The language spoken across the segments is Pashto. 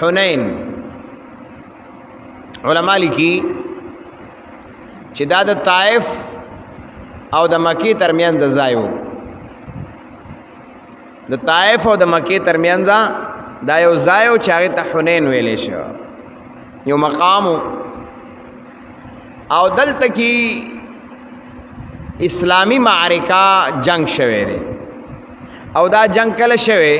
حنین. علما لیکي چې دا د طائف او د مکی ترمنځ ځای وو. د طائف او د مکی ترمنځ دا یو ځای و چې هغه ته حنین ویلی شو، یو مقام. او دلته کې اسلامی معرکه جنگ شوه دی. او دا جنگ کله شوه؟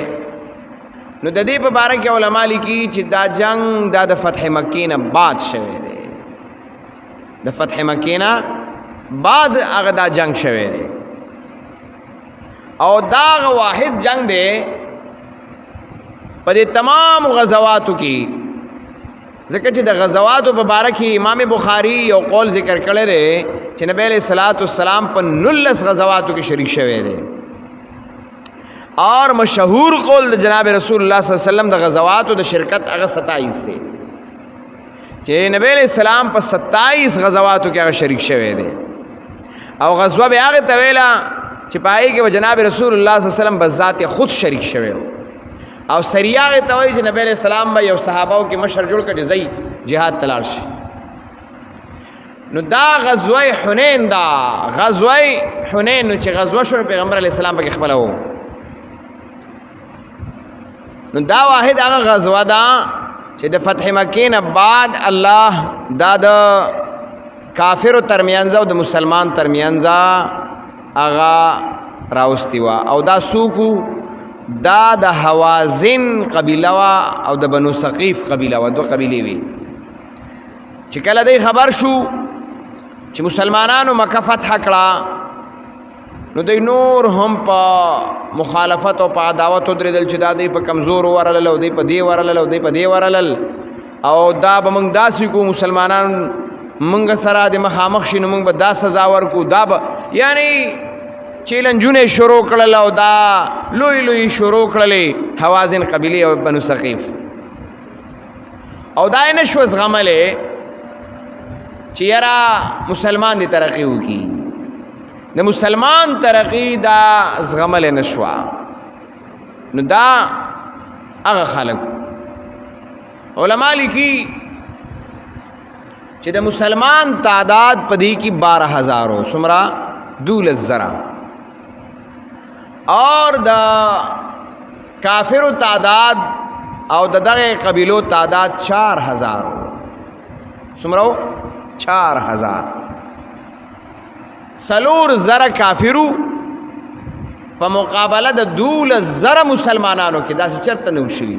نو د دې په باره کې علما لیکي چې دا جنگ دا د فتح مکې نه بعد شوه دی. د فتح مکې نه بعد هغه دا جنگ شوه دی. او دا واحد جنگ دی په دې تمام غزواتو کې، ځکه چې د غزواتو په باره کې امام بخاری یو قول ذکر کړی دی چې نبی علیہ الصلوۃ والسلام په 19 غزواتو کې شریک شوی دی. اور مشهور قول د جناب رسول الله صلی الله علیه وسلم د غزواتو د شرکت هغه 27 دی، چې نبی علیہ السلام په 27 غزواتو کې هغه شریک شوی دی. او غزوه به هغه ته ویلا چې پای کې جناب رسول الله صلی الله علیه وسلم بذات خود شریک شوی. او سریه هغه ته وایي چې نبی علیہ السلام به یو صحابهو کې مشر جوړ کړي، ځي جهاد ته لاړ شي. نو دا غزوه حنین، دا غزوه حنین چې غزوه شو، پیغمبر علیہ السلام پکې خپل وو. نو دا واحد هغه غزوه ده چې د فتح مکې نه بعد الله دا د کافرو ترمنځ او د مسلمان ترمنځ هغه راوستي وا. او دا سوکو، دا د هوازن قبیله وا او د بنو ثقیف قبیله وا، دوه قبیلې وي. چې کله دی خبر شو چې مسلمانانو مکه فتح کړه، نو دی نور هم په مخالفت او په عداوت ودرېدل چې دا دی په کمزور ورلل او دی په دی ورلل او دی په دی ورلل، او دا به موږ داسې کو، مسلمانان موږ سره د مخامخ شي نو موږ به دا سزا ورکو. دا به یعنی چیلنجونه شروع کړل او دا لوی لوی شروع کړلې حوازن قبیله او بنو ثقیف. او دا نه شو زغملې چې یاره مسلمان دي ترقی وکي، د مسلمان ترقی دا زغمل نشوا. نو دا هغه خلک، علما لیکي چې د مسلمان تعداد پدې کې 12000، سمرا 12000، اور د کافرو تعداد او د دغه قبیلو تعداد 4000، سمرو 4000. 4000 کافرو په مقابله د 12000 مسلمانانو کې، داسې چرته نه وشي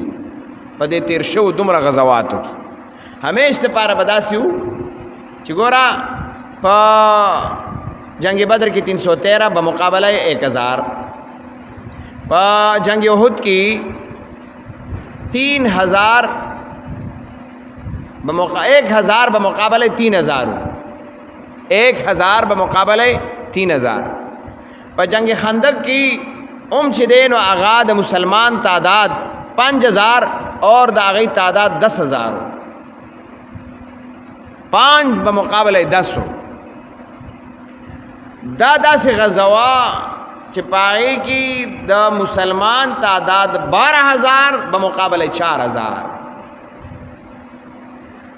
په دې تیر شو دومره غزواتو کې. همیش ته پاره بداسي وو چې ګورا په جنگ بدر کې 313 په مقابله 1000، په جنگ احد کې 3000 بمقا 1000 په مقابله 3000، 1000 په مقابله 3000. په جنگ خندق کې اوم چې دین او اغا د مسلمان تعداد 5000 اور د هغه تعداد 10000، 5 په مقابله 10. دا داسې غزوا چې پای کې د مسلمان تعداد 12000 په مقابله 4000،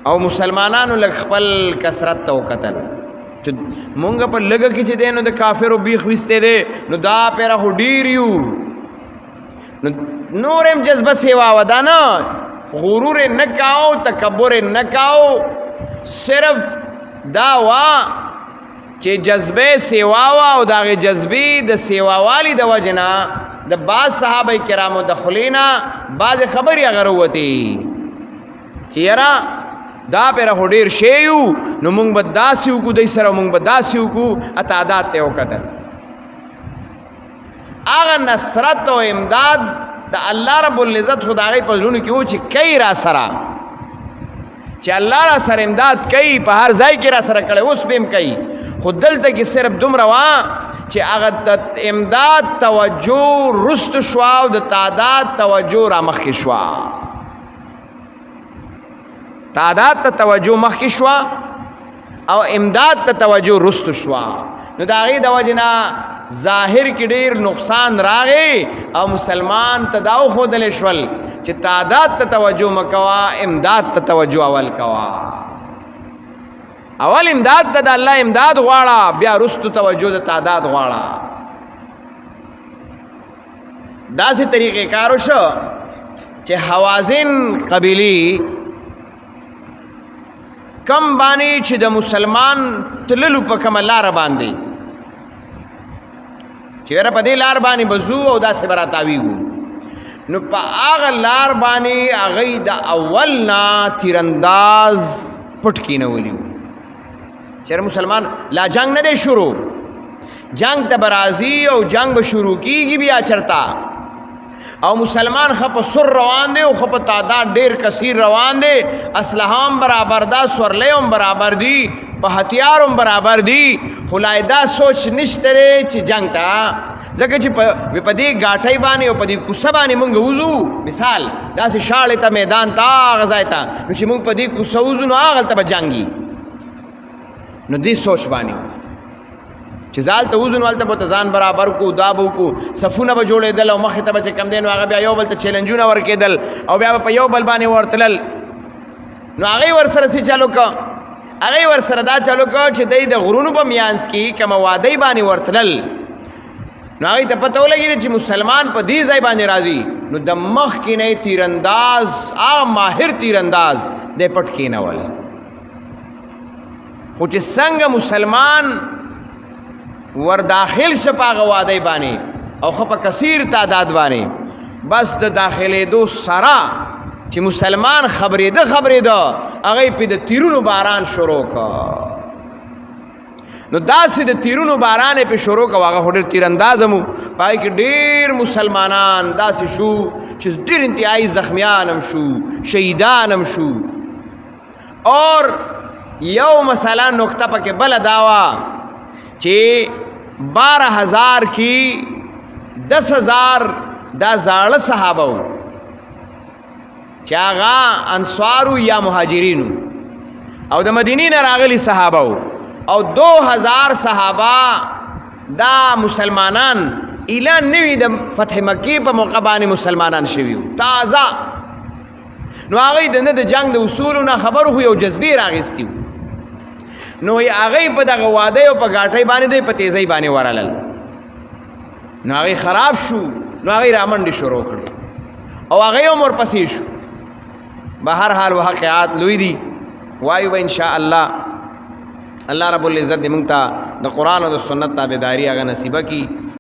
او مسلمانانو لږ خپل کثرت ته وکتل چې مونږ په لږ کې چې دینو د کافرو بیخ وسته دي، نو دا پیره هو ډیر یو. نو نورم جذبه سیوا ودانه، غرور نه کاو، تکبر نه کاو، صرف دا وا چې جذبه سیوا وا. او داغه جذبه د سیواوالی د وجنا د بعض صحابه کرامو د خلینا بعض خبرې هغه وروتي چې یاره دا پر هډیر شیو، نو مونږ به داسې وکړو، دای سره مونږ به داسې وکړو. اتعداد ته وکتل، هغه نصرت او امداد د الله رب العزت خدای په زړونو کې و چې کای را سره، چې الله را سره امداد کوي، په هر ځای کې را سره کړي، اوس به هم کوي. خو دلته کې صرف دومره وا چې هغه د امداد توجه رست شوا او د تعداد توجه را مخکې شوا، تعداد ته توجه مخکې شوا او امداد ته توجه رست شوا. نو دا غي د وجنا ظاهر کې ډیر نقصان راغی او مسلمان ته داو خودل شول چې تعداد ته توجه مکوا، امداد ته توجه اول کوا. اول امداد ته د الله امداد غواړه، بیا رستو توجه د تعداد غواړه. داسې طریقې کار وشو چې حوازن قبیلی کم باندې چې د مسلمان تللو په کومه لار باندې چې ور په دې لار باندې بزو او داسې براتاویږو، نو په هغه لار باندې هغه د اول نه تیرانداز پټ کینولیو چې مسلمان لا جنگ نه دی شروع، جنگ ته برازي او جنگ به شروع کیږي بیا چرتا، او مسلمان خپ سر روان دی او خپ تعداد ډیر کثیر روان دی، اسلحه هم برابر ده، سورلی هم برابر دی، په هتیار هم برابر دی، خو لا دا سوچ نشته چې جنگ ته، ځکه چې په دې ګاټۍ باندې او په دې کوڅه باندې مونږ وځو، مثال داسې شاړې ته میدان ته هغه ځای ته، نو چې مونږ په دې کوڅه وځو نو هغلته به جنګي. نو دې سوچ باندې چې ځال ته وځو نو هلته به ځان برابر کو، دا به وکړو، صفونه به جوړېدل او مخې ته به چې کم دی نو هغه بیا یو بل ته چیلنجونه ورکېدل او بیا به په یو بل باندې ورتلل. نو هغې ورسره څه چلو که، هغې ورسره دا چلو که چې دی د غرونو په میانځ کې کومه وادۍ باندې ورتلل، نو هغې ته پته ولګېده چې مسلمان په دې ځای باندې راځي، نو د مخکې نه یې تیرانداز هغه ماهر تیرانداز دی پټ کېنول. خو چې څنګه مسلمان ور داخل شه په هغه وادۍ باندې او ښه په کثیر تعداد باندې، بس د داخلېدو سره چې مسلمان خبرېده خبرېده هغه یې پې د تیرونو باران شروع کړ. نو داسې د تیرونو باران یې پې شروع کړ، هغه خو ډېر تیرانداز هم و، په هغې کې ډېر مسلمانان داسې شو چې ډېر انتهایي زخمیان هم شو، شهیدان هم شو. اور یو مسله نقطه پکې بله دا وه چې 12,000 کې 10,000 دا زاړه صحابه وو چې هغه انصارو یا مهاجرینو او د مدینې نه راغلي صحابه وو، او 2,000 صحابه دا مسلمانان اعلان نوي د فتح مکې په موقع باندې مسلمانان شوي وو تازه. نو هغه د نه د جنگ د اصولو نه خبر خو یو جذبې راغستی وو، نو هغه په دغه واده او په ګاټۍ باندې دی په تیزۍ باندې ورلل، نو هغه خراب شو، نو هغه رامنډې شروع کړې او هغه هم ورپسې شو. به هر حال واقعات لوی دي، وایو به ان شاء الله. الله رب العزت دې مونږ ته د قرآن او د سنت تابعداري هغه نصیبه کړي.